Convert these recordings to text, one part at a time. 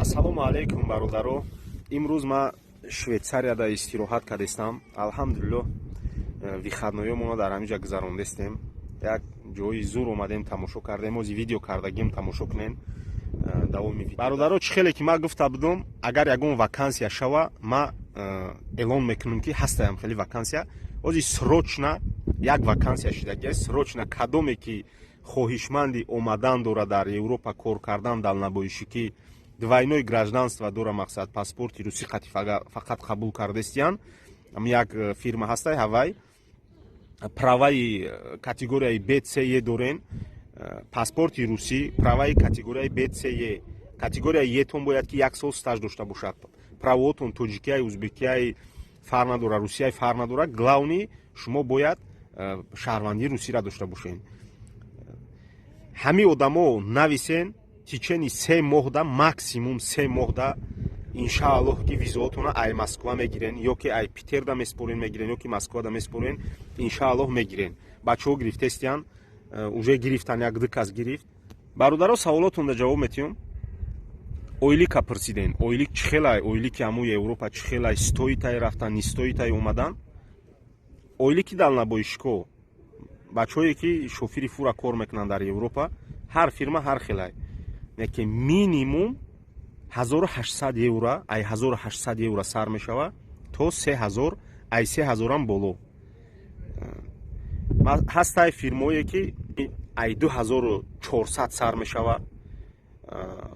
Ассалому алайкум, бародаро. Имрӯз ман Швейтсарияда истироҳат кардестам. Алҳамдулиллоҳ, выходной ёмона дар ҳамин ҷа гузарондестем. Як ҷои зур омадем, тамошо кардем. Ози видео кардагим, тамошо кунем. Давоми бародаро, чӣ хеле ки ман гуфта будум, агар ягон вакансия шава, ман эълон мекунам, ки ҳастаям хеле вакансия. Ози срочно як вакансия шидагиаст. Срочно кадоме ки хоҳишманди омадан дорад, дар Европа кор кардан, дальнобойщик ӣ, двойной гражданство дора, мақсад, паспорти русӣ қати фақат қабул кардестиян. Як фирма ҳастай. Ҳавай праваи категорияи Б, С, Е дорен, паспорти русӣ, праваи категорияи Б, С, Е. Категорияи Етон бояд ки як сол стаж дошта бошад. Правоотон тоҷикияй, узбекияй фарқ надорад, русияй фарқ надорад, главный, шумо бояд шаҳрвандии русиро дошта бошед. Ҳамин одамо нависен, течение 3 моҳда, максимум 3 моҳда, иншааллоҳ, ки визоотона ай Москва мегирен, ё ки ай Питерда меспорен, мегирен, ё ки Москвада меспорен, иншааллоҳ, мегирен. Бачаҳо гирифтестиян, уже гирифтан, як ду кас гирифт. Бародаро, саволотонда ҷавоб метиҳам. Ойлика пурсиден, ойлик чӣ хелай, ойлики ҳамуи Европа чӣ хелай, стоит ай рафтан, не стоит ай омадан. Ойлики дальнобойщик о, бачаҳое ки шофири фура кор мекунанд дар Европа, ҳар фирма ҳар хелай, ки минимум 1800 евро, ай 1800 евро сар мешава то 3000, ай 3000-ам боло. Ҳастай фирмое ки ай 2400 сар мешава,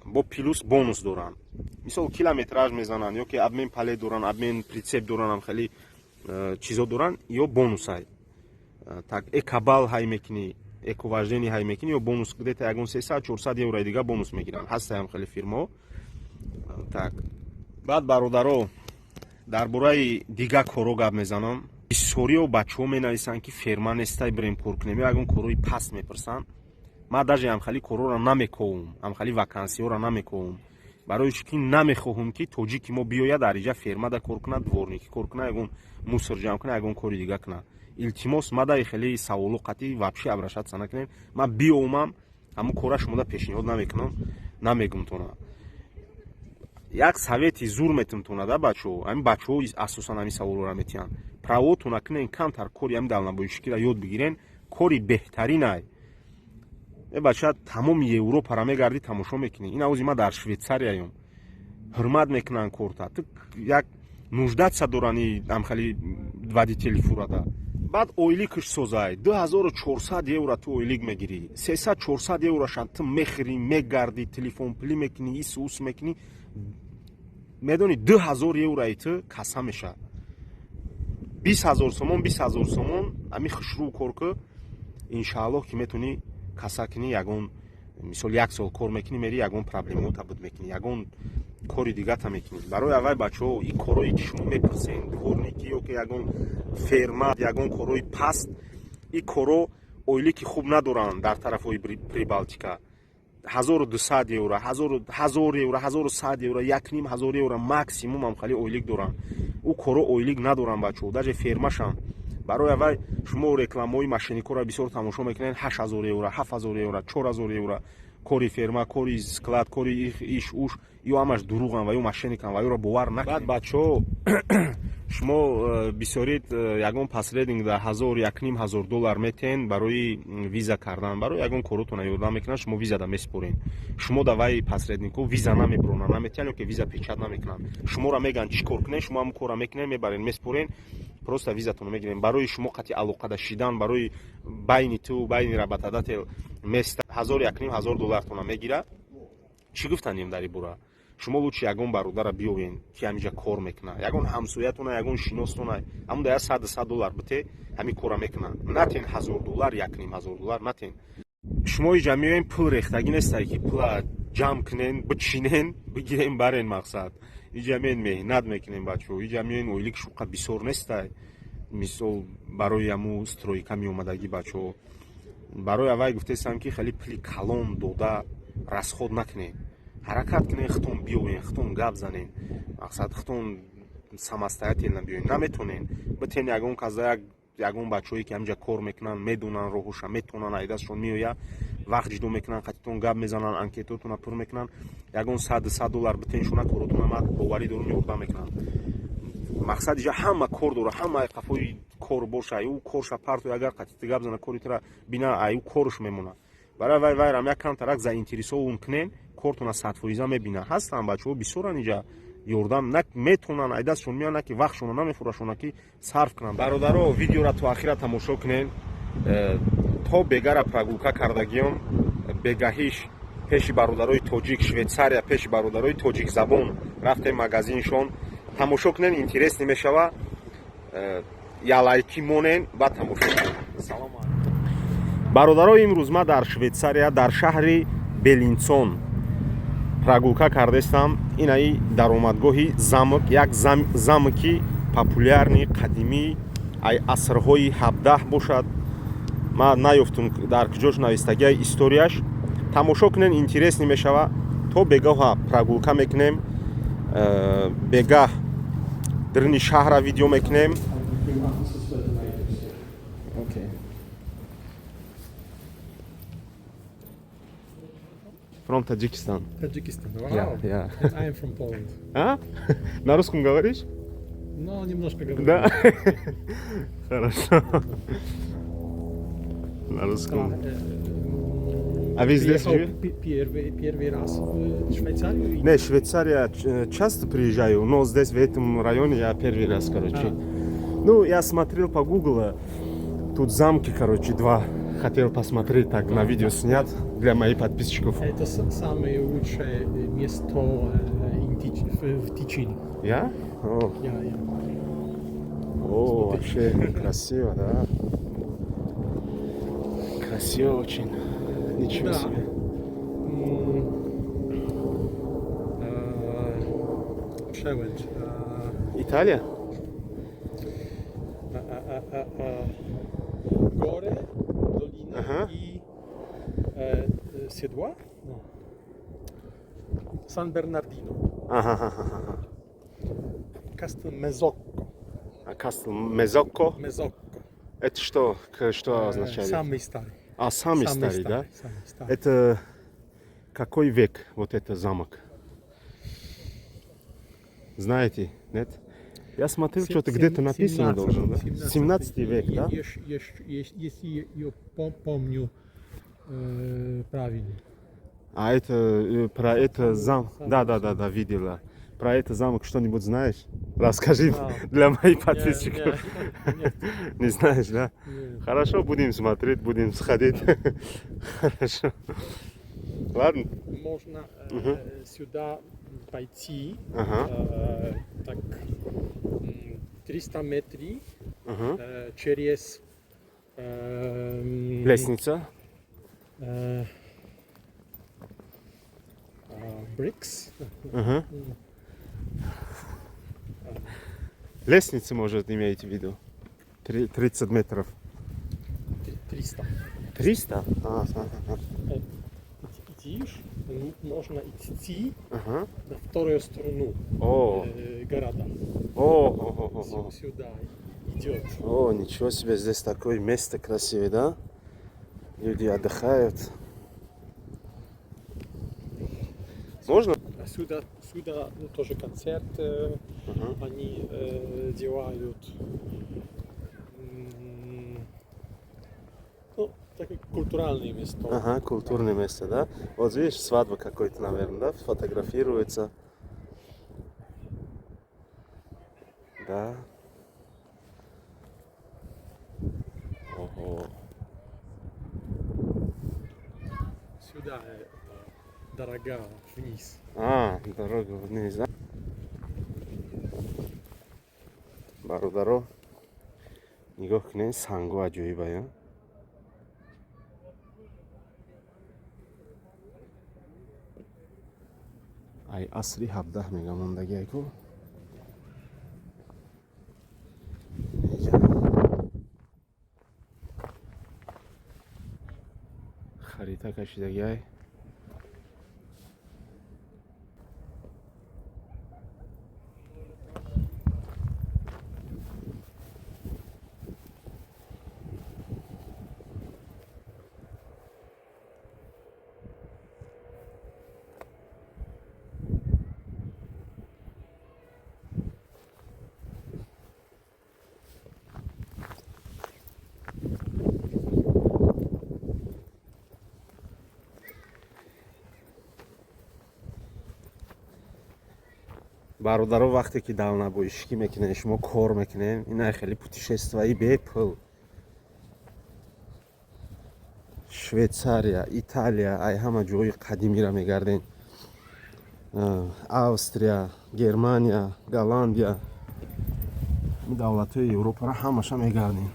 бо плюс бонус доранд, мисол, километраж мезананд, ё ки обмен палет доранд, обмен прицеп доранд, хеле чизо доранд, ё бонусай. Так, экобалл ҳай мекунӣ, эковождение ҳай мекунӣ, ё бонус, где-то ягон 300, 400 еврои дига бонус мегиранд. Ҳастаям хеле фирмаҳо. Так, баъд, бародаро, дар бораи дига корҳо гап мезанам. Бисёриё бачаҳо менависанд, ки ферма нестай, бирем кор кунем, ё ягон корҳои паст мепурсанд. Ман даже ҳамхали корҳоро намековум, ҳамхали вакансиҳоро намековум, барои чӣ ки намехоҳум, ки тоҷики мо биёяд, дар иҷа фермада кор кунад, дворник ӣ кор кунад, ягон мусор ҷамъ кунад, ягон кори дига кунад. Илтимос, мадаи хеле саволу қатъи вообще обращаться накунем. Ман биёмам, ҳамун кора шумода пешниҳод намекунам, намегумтона. Як совет и зур метумтона да, бачаҳо. Ҳамин бачаҳо асосан ҳамин саволҳоро метиҳанд. Правотона кунен, камтар кори ҳамин дальнобойщик ира ёд бигирен, кори беҳтаринай. Э бача, тамоми Европара мегардӣ, тамошо мекунӣ. Ин авози ман дар Швейтсарияём, ҳурмат мекунанд корта, ту як нуждаться дорани ҳамхали водители фурада. Баъд ойликш созай, 2400 евро ту ойлик мегирӣ, 300, 400 еврошан ту мехӯрӣ, мегардӣ, телефонпулӣ мекунӣ, ису ус мекунӣ. Медонӣ, 2000 еврои ту каса мешавад 20 000 сомон. 20 000 сомон ҳами хушрӯ кор ку, иншааллоҳ, ки метавонӣ каса кунӣ. Ягон мисол, як сол кор мекунӣ, мери, ягон проблемота буд мекунӣ, ягон кори дигата мекунӣ. Барои аввай, бачаҳо, ин корҳое ки шумо мепурсен, дворник ӣ ё ки ягон ферма, ягон корҳои паст, ин корҳо ойлики хуб надоранд. Дар тарафҳои Прибалтика 1200 евро, 1000 евро, 1100 евро, 1500 евро максимум ҳам хеле ойлик доранд. Ӯ корҳо ойлик надоранд, бачаҳо, даже фермашам. Барои аввай шумо рекламаҳои мошенник оро бисёр тамошо мекунед: 8000 евро, 7000 евро, 4000 евро кори ферма, кори склад, кори иш уш. Ё ҳамаш дурӯғам ва ё мошенник ам, ва ёро бовар накунед. Баъд, бачаҳо, шумо бисёрид ягон посредник да ҳазор, 1500 доллар метиҳен барои виза кардан, барои ягон коротона ёрдам мекунанд, шумо визада месупорен. Шумо да вай посредник ҳо виза намебуронанд, наметиҳанд ё ки виза печать намекунанд. Шуморо мегӯянд, чӣ кор кунед, шумо ҳамн корро мекунед, мебарен, месупорен, просто визатонро мегирем. Барои шумо қати алоқада шидан, барои байни ту, байни работодатель места, ҳазор, 1500 доллартона мегира. Чӣ гуфтанем дар ин бора? Шумо лучше ягон бародара биёвен, ки ҳамиҷа кор мекунад, ягон ҳамсоятона, ягон шиностона, ҳамун да 100 доллар бите, ҳамин кора мекунад. Натен 1000 доллар, 1500 доллар натен. Шумо иҷа меоем, пул рехтагӣ нестай, ки пула ҷамъ кунен, бичинен, бигирен, барен. Мақсад, иҷа меен, меҳнат мекунем, бачаҳо. Иҷа меоен, ойлик шуқа бисёр нестай. Мисол, барои ҳаму стройка меомадагӣ, бачаҳо, барои аввай гуфтесам, ки хеле пули калон дода расход накунед. Ҳаракат кунед, хитон биёен, хитон гап занен. Мақсад, хитон самостоятельно биёен. Наметонен, битен ягон каза, ягон бачаҳое ки ҳамҷа кор мекунанд, медонанд роҳуша, метавонанд, айдастшон меояд. Вақт ҷудо мекунанд, қатитон гап мезананд, анкетотона пур мекунанд. Ягон 100 доллар битеншона, коротона, ман боварӣ дорум, ёрдам мекунанд. Мақсад, иҷа ҳама кор дора, ҳама қафои кор боша, ӯ корша партои, агар қатити гап зана, кори тира бина, ай ӯ корш мемонад. Барои вай вайрам як камтарак заинтересован кунен, кортона 100% мебина. Ҳастанд бачаҳо, бисёран иҷа, ёрдам метавонанд, ай дастшон меояд, на ки вақтшонро намефурашона, ки сарф кунанд. Бародаро, видеора то ахира тамошо кунен. То бегара прогулка кардагиён, бегаҳиш пеши бародарои тоҷик Швейтсария, пеши бародарои тоҷикзабон рафтем, магазиншон. Тамошо кунен, интересный мешава. Я лайки монен, баъд тамошо кунен. Салом, бародаро. Имрӯз ма дар Швейтсария, дар шаҳри Белинсон прогулка кардестам. Инаи даромадгоҳи замок, як замоки популярный, қадимӣ, ай асрҳои 17 бошад. Ман наёфтум, дар куҷош навистагиа историяш. Тамошо кунен, интересный мешава. То бегаҳа прогулка мекунем, бегаҳ даруни шаҳра видео мекунем. Okay. From Tajikistan. Таджикистан. Вау. Yeah. And I am from Poland. А? На русском говоришь? Ну, немножко говорю. Да? Хорошо. На русском. А вы здесь Приехал живете? Первый раз в Швейцарию? Не, Швейцария часто приезжаю, но здесь, в этом районе, я первый раз, короче. А. Ну, я смотрел по Гуглу, тут замки, короче, два. Хотел посмотреть, так, на видео снять для моих подписчиков. Это самое лучшее место в Тичино. Я? О, Я. о, вообще красиво, да? Красиво очень. Ничего себе. Przełęcz. Италия? Gory, doliny i siedła? No. San Bernardino. Castel Mesocco. А Castel Mesocco? Mesocco. Это что? Что означает? Самый старый. А, самый старый, да? Самый старый. Это какой век, вот это замок? Знаете, нет? Я смотрел, что-то где-то написано должно, да? 17 век, да? Если я помню правильно. А это про это зам... Сам- Да, видела. Про это замок что-нибудь знаешь? Расскажи А. для моих подписчиков. Нет, Не знаешь, да? нет. Хорошо, будем смотреть, будем сходить. Хорошо. Ладно. Можно сюда пойти, так 300 метров через Лестница. Bricks. Ага. Лестница, может, имеете в виду? 30 метров. 300. 300? Ага. Идишь, можно идти на вторую сторону О, города. о, о, о, о. Сюда идет. О, ничего себе, здесь такое место красивое, да? Люди отдыхают. Можно? А сюда, ну, тоже концерт они делают. Ну, такое культуральное место. Ага, культурное место, да? Вот видишь, свадьба какой-то, наверное, да? Фотографируется. Да. Ого. Сюда дорога вниз. А, дорога вниз, да? Бародаро, нигоҳ кунед, санго аҷоибая. Ай асри 17 мега мондагиайку. Иҷа. Харита кашидагиай. Бародаро, вақте ки дальнобойщикӣ мекунед, шумо кор мекунед, ина хеле путешествияи бепул. Швейтсария, Италия, ай ҳама ҷои қадимиро мегардем. Австрия, Германия, Голландия, давлатҳои Европаро ҳамаша мегардем.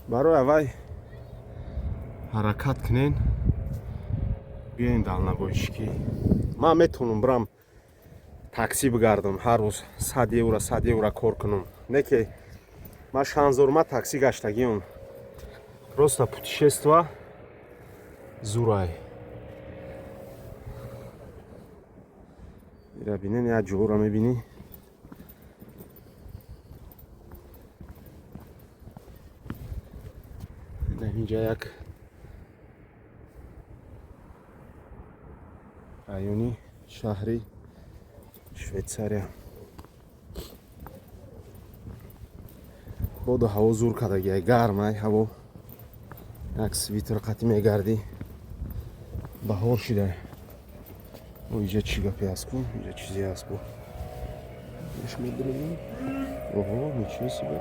Барои аввай ҳаракат кунен, биёен дальнобойщикӣ. Ман метавонам бирам такси бигардам, ҳар рӯз 100 евро, 100 евро кор кунам. Не ки ман шанзорма такси гаштагиам. Просто путешество зурай. Ира бинен, як ҷоро мебинӣ. Инҷа як райони шаҳри Швейтсария. Боду ҳаво зур кардагиай, гармай ҳаво. Як свитер қатӣ мегардӣ. Баҳор шидай. Иҷа чӣ гапе аст ку? Иҷа чизе аст бо. Иш медурем. Ого, ничего себе.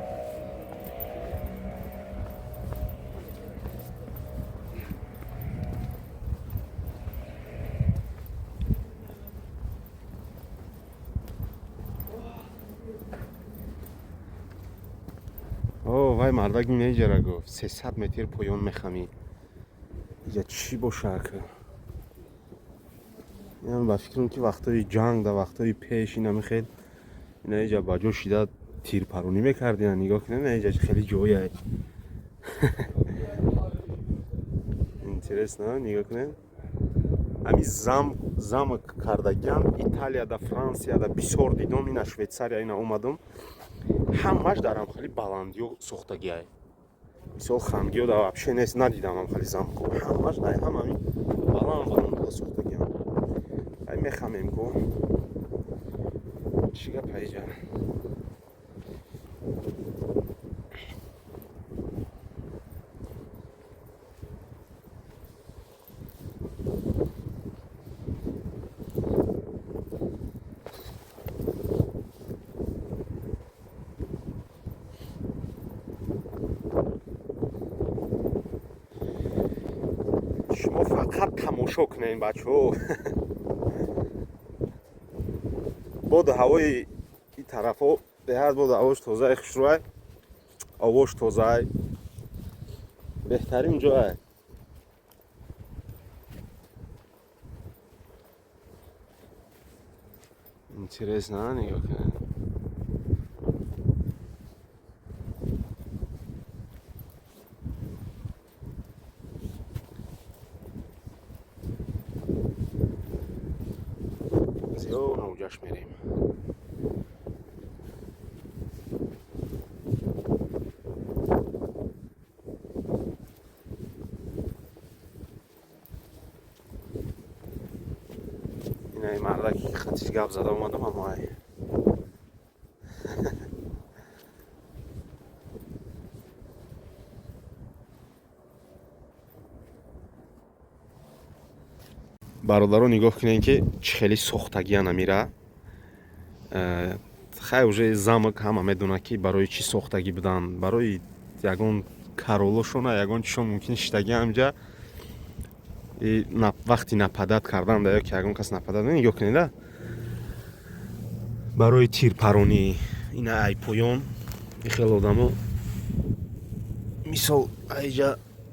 О, вай мардак меҷара гуфт, 300 метр поён мехамӣ. Иҷа чӣ боша ака? Ин ба фикрам ки вақтҳои ҷанг, дар вақтҳои пеш ина мехел ина иҷа ба ҷо шида тирпаронӣ мекардиан. Нигоҳ кунед, ина иҷа хеле ҷояй. Интересно, нигоҳ кунед. Ҳами замок кардагиам Италияда, Франсияда бисёр дидом, ина Швейтсария ина омадам. Ҳамаш дар ҳамхели баландиё сохтагиай. Мисол хамгиё да вообще нест, надидам ҳамхели замко. Ҳамаш дар ҳам ҳами баланд баланд сохтагиам. Ай мехамем ку. Чӣ гап иҷа? Шумо фақат тамошо кунед, бачаҳо. Боду ҳавои ин тарафҳо беҳад боду ҳавош тозаи хушрӯай, овош тозаай, беҳтарин ҷоай. Интересно, нигоҳ кунед. Зиёд навҷаш мерем. Инаи мардаки хатиш гап зада омадам, аммо ай. Бародаро, нигоҳ кунед ки чӣ хеле сохтагиан амира. Хай уже замок ҳама медонад ки барои чӣ сохтагӣ буданд. Барои ягон каролошона, ягон чишон мумкин шиштагӣ ҳамҷа. Вақти нападат кардан да ё ки ягон кас нападат, нигоҳ кунед, да? Барои тирпаронӣ ина ай поён и хел одамо мисол айҷа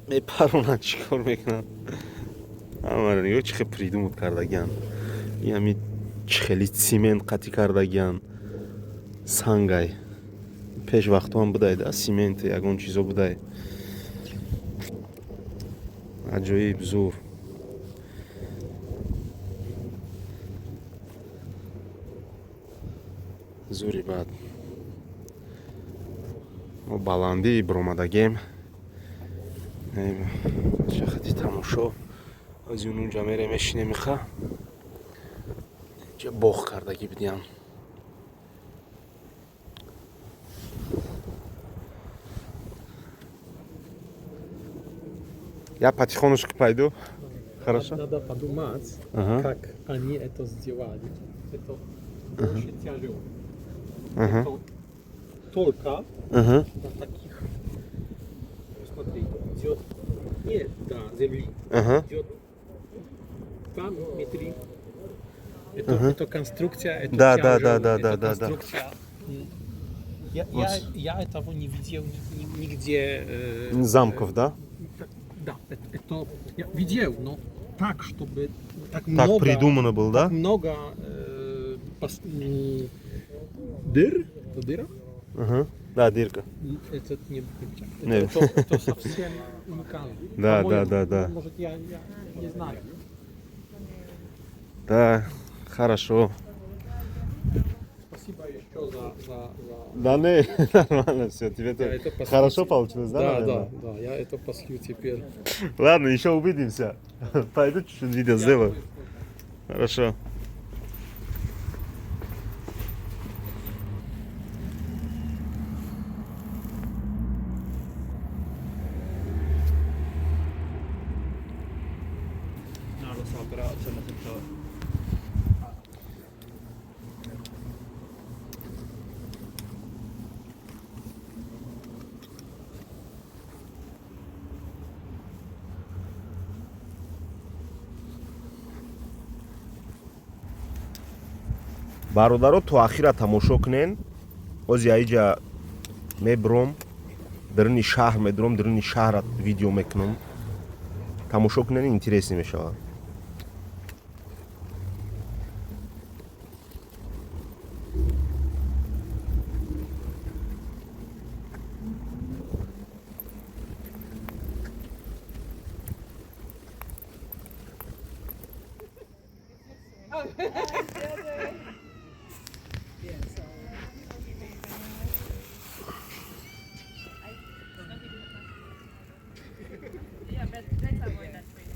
мепаронанд, чӣ кор мекунанд. Ҳамаро нигоҳ чӣ хел придумат кардагиан. Ин ҳами чӣ хели цемент қатӣ кардагиан. Сангай. Пеш вақтҳо ҳам будай да, цемент ягон чизо будай. Аҷоиб зур. Зури бад. Мо баландӣ биромадагем. Шахати тамошо. Аз юнунҷа мерем, мешинем иха. Инҷа боғ кардагӣ будиам. Я потихонечку пойду. Хорошо. Надо подумать, как они это сделали. Это больше тяжело. Это только на таких, смотри, идет не до земли, идет 2 метра. Это конструкция, это Да, тяжело, да, да, это да, да, да. конструкция. Я этого не видел нигде. Замков, да? Да, это я видел, но так, чтобы так Так много, придумано было, да? так много дыр, дыра? Ага. Да, дырка. Это не, Не. это совсем уникально. Да, По-моему, да, да, да. Может, я не знаю. Да, хорошо. Спасибо еще за. Да не, нормально все. Тебе Я это это послю хорошо тебе. получилось, да, Да, наверное? да, да, я это послю теперь. Ладно, еще увидимся. Пойду чуть-чуть видео сделаю. Хорошо. No, lo so, però c'è tutto. Бародаро, то ахира тамошо кунен. Ози аиҷа мебром, даруни шаҳр медуром, даруни шаҳра видео мекунам. Тамошо кунен, интересный мешавад. Ja, better avoid that phrase.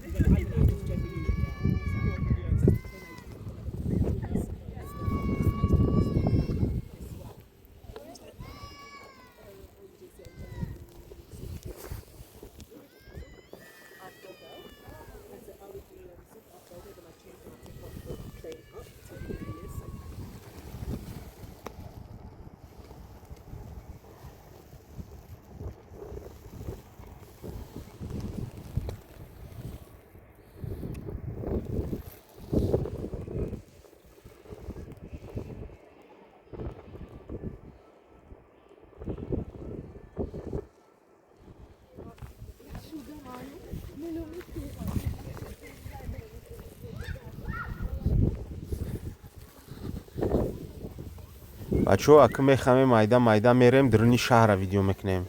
Бачаҳо, ака мехамем, майда майда мерем, даруни шаҳра видео мекунем.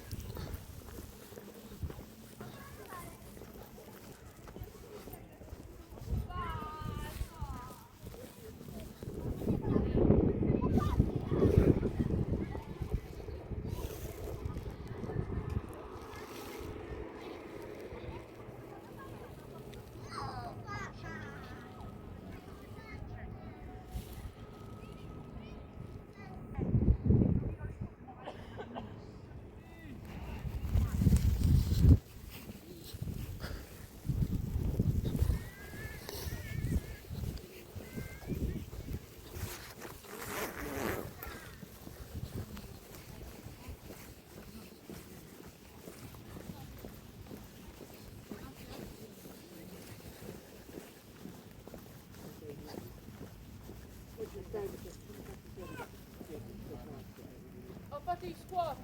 Ho fatto gli squat.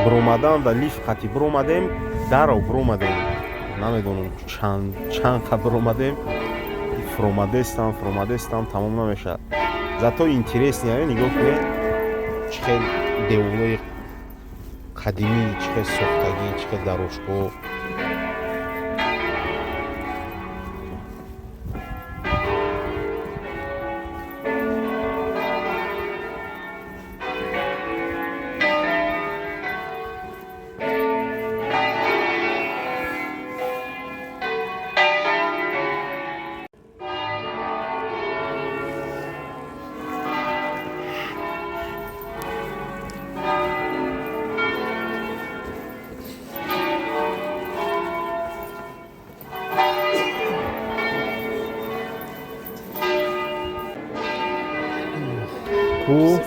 Биромадан да лифт қати биромадем, даро биромадем, намедонам чанд қа биромадем, фуромадестам, фуромадестам, тамом намешавад. Зато интересный, нигоҳ кунед, чӣ хел деволҳои қадимӣ, чӣ хел сохтагӣ, чӣ хел дарошгоҳ. Ку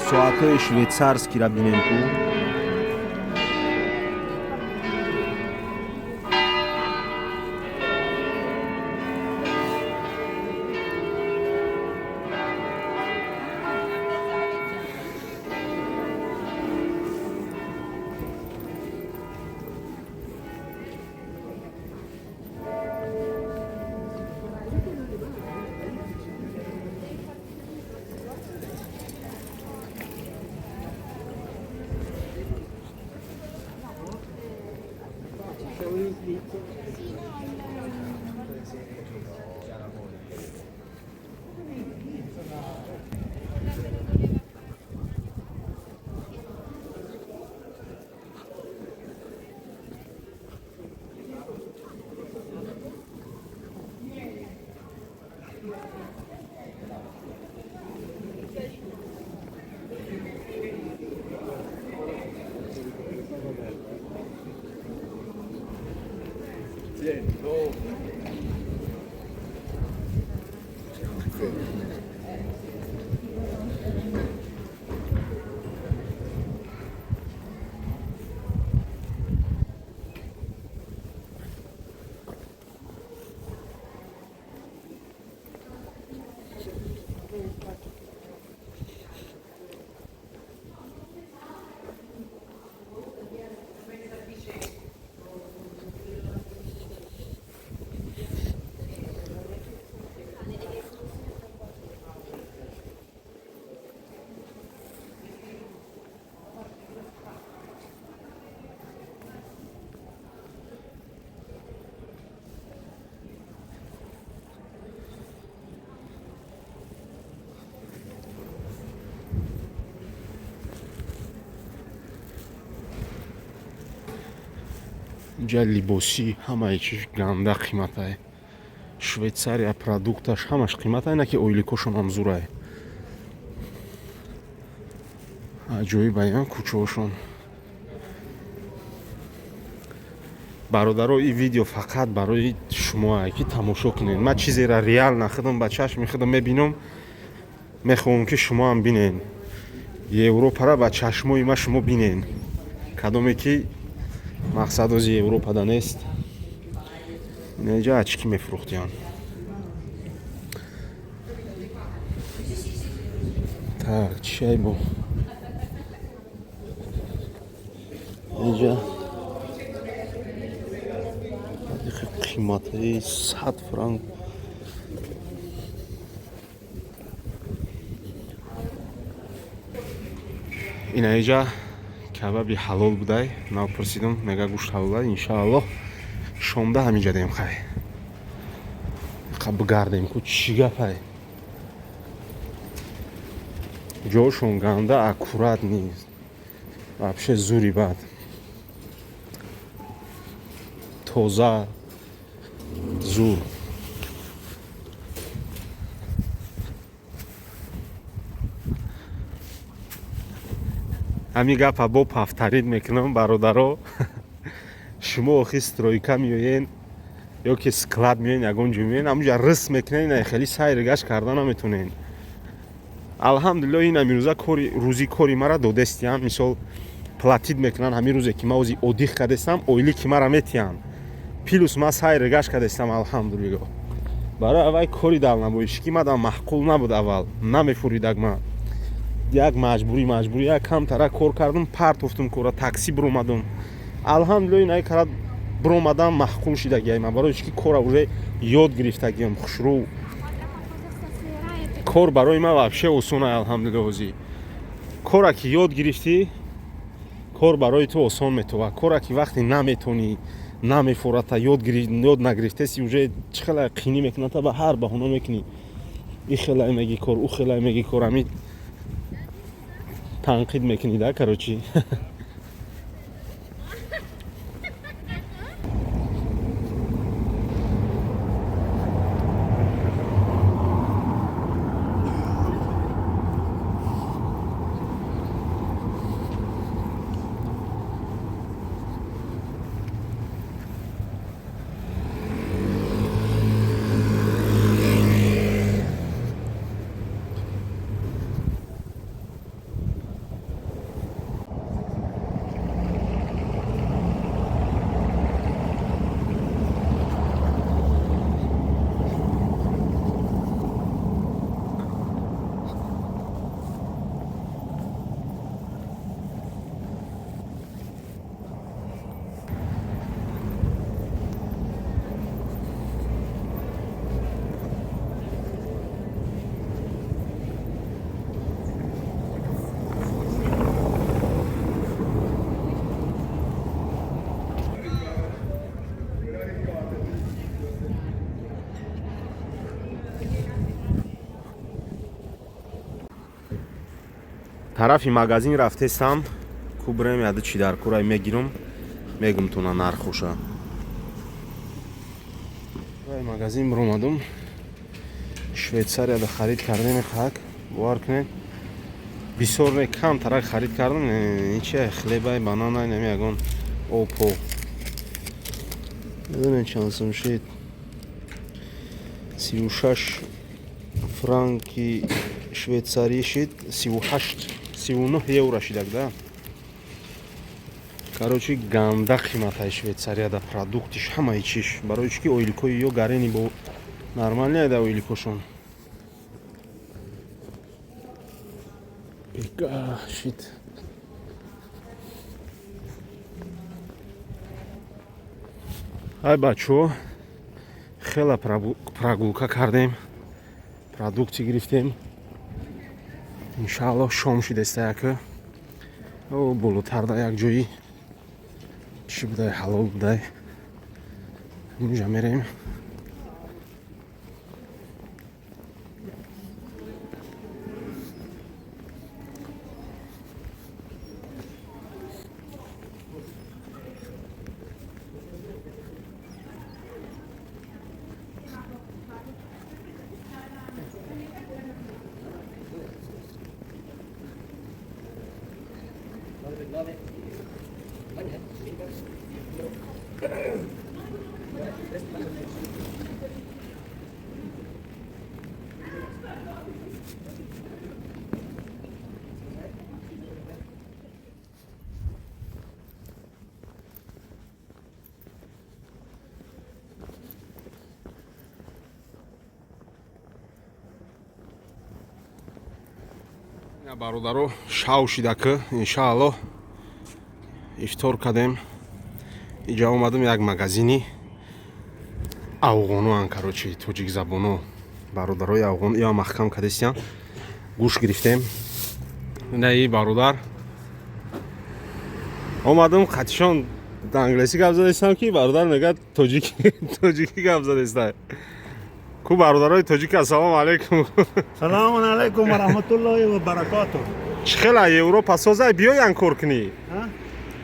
соатҳои швейцарскиро бинем ку. Инҷа либосӣ, ҳамаи чиш ганда қиматай. Швейтсария продукташ ҳамаш қиматай, на ки ойликошон ҳам зурай. Аҷоиб аян кӯчаошон. Бародаро, ин видео фақат барои шумоае ки тамошо кунед. Ман чизеро реально худам ба чашми худам мебинам, мехоҳам ки шумо ҳам бинед. Европара ба чашмои ма шумо бинед. Кадоме ки мақсад ози Европада нест. Инҷа очки мефурӯхтиянд. Так, чай бо. Инҷа қиматҳои 100 франк. Ина инҷа кабаби ҳалол будай. Нав пурсидам, мега гӯшт ҳалолай. Иншааллоҳ шомда ҳаминҷа дем хай. Қа бигардем ку чӣ гапай. Ҷошон ганда аккурат нест. Вообще зури бад. Тоза зур. Ҳамин гапа бо повторить мекунам, бародаро. Шумо охи стройка меоен ё ки склад меоен, ягон ҷо меоен, ҳамунҷа рис мекунен, ина хеле сайр гашт карда наметонен. Алҳамдулиллоҳ, ин амирӯза кори рӯзи кори мара додестиян, мисол платить мекунанд ҳамин рӯзе ки ма ози отдых кардестам, ойлик ки мара метиҳанд. Плюс ма сайр гашт кардестам, алҳамдулиллоҳ. Барои аввай кори далнабоишӣ ки мадам маъқул набуд аввал, намефуридак ма. Як маҷбурӣ як камтара кор кардам, партофтум кора, такси биромадам. Алҳамдулилла, инаи кара биромадам, маҳқул шидагиам ман, барои чӣ ки кора уже ёд гирифтагиам, хушрӯ. Кор барои ман вообще осон, алҳамдулилла. Ҳозир кора ки ёд гирифтӣ, кор барои ту осон метова. Кора ки вақте наметонӣ, намефората, ёд нагирифтаси, уже чӣ хела қинӣ мекуната, ба ҳар баҳона мекунӣ. И хелай меги кор, ӯ хелай меги кор, ами танқид мекунӣ да, короче. Тарафи магазин рафтестам, ку бирем, яды чӣ дар курай мегирам, мегум туна нархоша. Магазин биромадум, Швейтсарияда харид кардем, хак бовар кунед, бисёр не, камтарак харид кардам. Чи хлебай, бананай, нами ягон опо. Медонед чанд сум шид? 36 франки швейтсарӣ шид, 38, 39 евро шидак да. Короче, ганда қиматай Швейтсарияда продуктиш, ҳамаи чиш. Барои чӣ ки ойликои ё гарени бо нормал не да ойликошон. Бега шид. Ай бачо, хела прогулка кардем, продукти гирифтем. Иншааллоҳ, шом шидаста, яка о болотарда як ҷои чӣ будай, ҳалол будай, инҷа мерем. Бародаро, шав шидаку, иншааллоҳ, ифтор кардем. Иҷа омадам як магазини афғоноан, короче, тоҷикзабоно, бародарои афғон иам маҳкам кардестиян. Гӯш гирифтем. Наи бародар омадам, қатишон англисӣ гап задестам, ки бародар мегӯяд, тоҷикӣ гап задеста. Ку бародарои тоҷик, ассалому алайкум. Салому алайкум ва раҳматуллоҳи ва баракатуҳ. Чӣ хела, Европа созай, биёян кор кунӣ?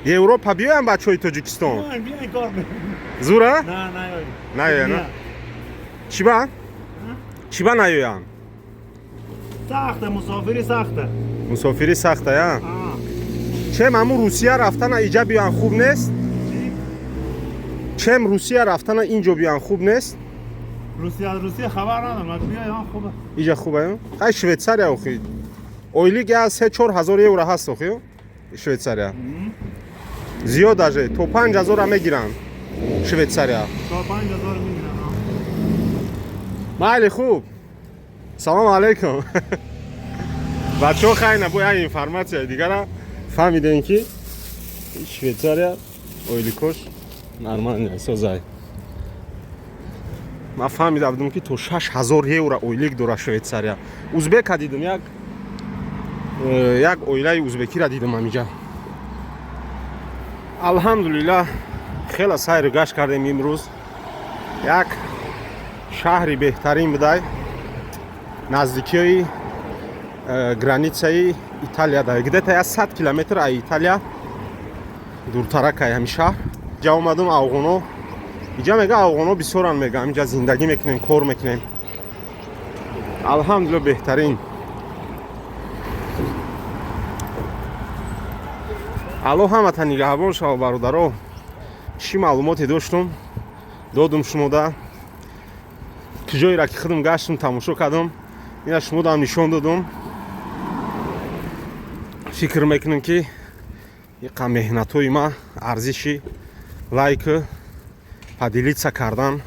Европа биёян бачаҳои Тоҷикистон? Биёен кор. Зура? На, наёем. Наёян? Чӣ ба? Чӣ ба наёян? Сахта, мусофирӣ сахта. Мусофирӣ сахта, я? Чем ҳамун Русия рафтана иҷа биёян хуб нест? Чем Русия рафтана инҷо биёян хуб нест? Русия хабар надорам, биёян хуб. Иҷа хуб, ай Швейтсария охи. Ойлик я 3-4 ҳазор евро ҳаст охи Швейтсария. Зиёд даже, то 5 ҳазора мегиранд Швейтсария. То 5 ҳазор мегиранд. Майли, хуб. Салому алайкум. Бачаҳо, хайна, бо як информатсияи дигара фаҳмидем, ки Швейтсария ойликош нормально созай. Ман фаҳмида будам, ки то 6000 евро ойлик дора Швейтсария. Узбека дидам, як оилаи узбекира дидам ҳамиҷа. Алҳамдулиллаҳ, хела сайру гашт кардем имрӯз. Як шаҳри беҳтарин будай, наздикиҳои границаи Италия да, где-то як 100 километр ай Италия дуртаракай ҳами шаҳр. Иҷа омадум, афғоно иҷа мега, афғоно бисёран, мега, ҳамиҷа зиндагӣ мекунем, кор мекунем. Алҳамдулилла, беҳтарин. Алло ҳамата нигаҳбон шава, бародаро. Чӣ маълумоте доштум, додум шумода. Куҷоеро ки худам гаштум, тамошо кардам, ина шумодаам нишон додум. Фикр мекунем, ки иқа меҳнатҳои ма арзиши лайк, поделиться кардан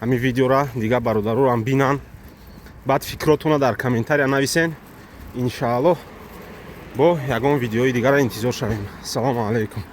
ҳамин видеора, дигар бародарорам бинанд. Баъд фикротона дар комментария нависен. Иншааллоҳ, бо ягон видеои дигара интизор шавем. Салому алайкум.